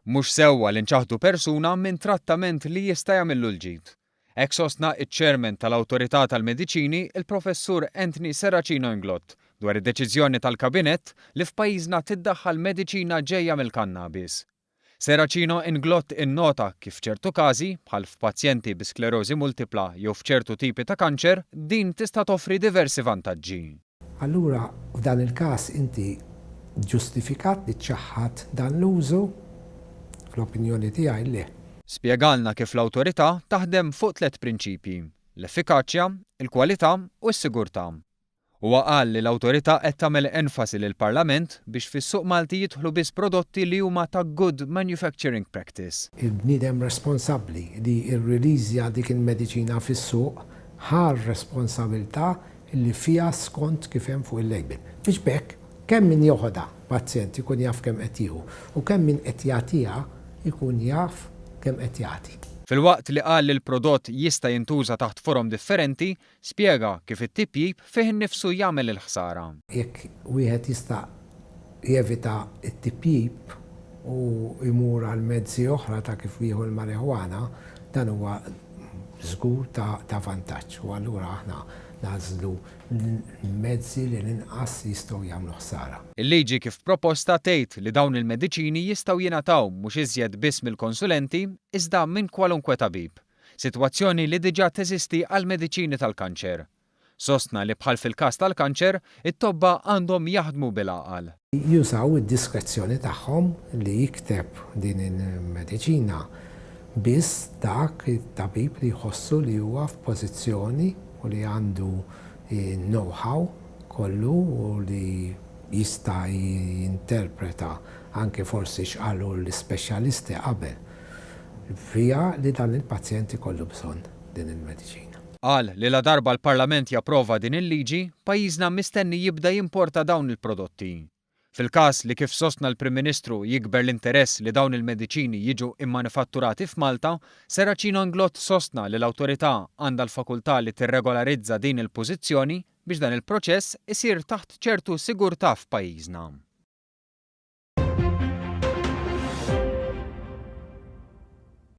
Mhux sewwa li nċaħħdu persuna minn trattament li jista' jagħmillu l-ġid. Hekk sostna ċ-Chairman tal-Awtorità tal-Mediċini, il-Professur Anthony Serracino Inglott, dwar id-deċiżjoni tal-Kabinett li f'pajjiżna tiddaħħal mediċina ġejja mill-kannabis. Serracino Inglott innota kif f'ċertu każi, bħal f'pazjenti bi sklerożi multipla jew f'ċertu tipi ta' kanċer, din tista' toffri diversi vantaġġi. Allura f'dan il-każ inti ġustifikat li ċċaħħad dan l-użu? Fl-opinjoni tiegħi le. Spjegalna kif l-Awtorità taħdem fuq tlett prinċipji, l-effikaċja, il-kwalità u s-sigurtà. Huwa qal li l-Awtorità qed tagħmel enfasi lill-Parlament biex fis-suq Malti jidħlu biss prodotti li huma ta' good manufacturing practice. Il-bniedem responsabbli li rriliżja dik il-mediċina fis-suq ħa r-responsabilità li fiha skont kif hemm fuq il-label. Biex b'hekk kemm min joħodha, pazjent, ikun jaf kemm qed jieħu u kemm min qed jagħtiha jkun jaf kemm qed jagħti. Filwaqt li qal li l-prodott jista' jintuża taħt forom differenti, spjega kif it-tipjip fih innifsu jagħmel il-ħsara. Jekk wieħed jista' jevita t-tipjip u jmur għal mezzi oħra ta' kif jieħu l-marijuana, dan huwa żgur ta' vantaġġ u allura aħna nagħżlu l-mezzi li l-inqas jistgħu jagħmlu ħsara. Il-liġi kif proposta tgħid li dawn il-mediċini jistgħu jingħataw mhux iżjed biss mill-konsulenti iżda minn kwalunkwe tabib, sitwazzjoni li diġà teżisti għall-mediċini tal-kanċer. Sostna li bħal fil-każ tal-kanċer, it-tobba għandhom jaħdmu bil-għaqal. Jużaw id-diskrezzjoni tagħhom li jikteb din il-mediċina biss dak it-tabib li jħossu li huwa f'pożizzjoni u li għandu n-know-how kollu u li jista' jinterpreta anke forsi x'qalu l-ispeċjalisti qabel fiha li dan il-pazjent ikollu bżonn din il-mediċina. Qal li ladarba l-Parlament japprova din il-liġi, pajjiżna mistenni jibda jimporta dawn il-prodotti. Fil-każ li kif sostna l-Prim Ministru jikber l-interess li dawn il-mediċini jiġu immanifatturati f'Malta, Serracino Inglott sostna li l-Awtorità għandha l-fakultà li tirregolarizza din il-pożizzjoni biex dan il-proċess isir taħt ċertu sigurtà f'pajjiżna.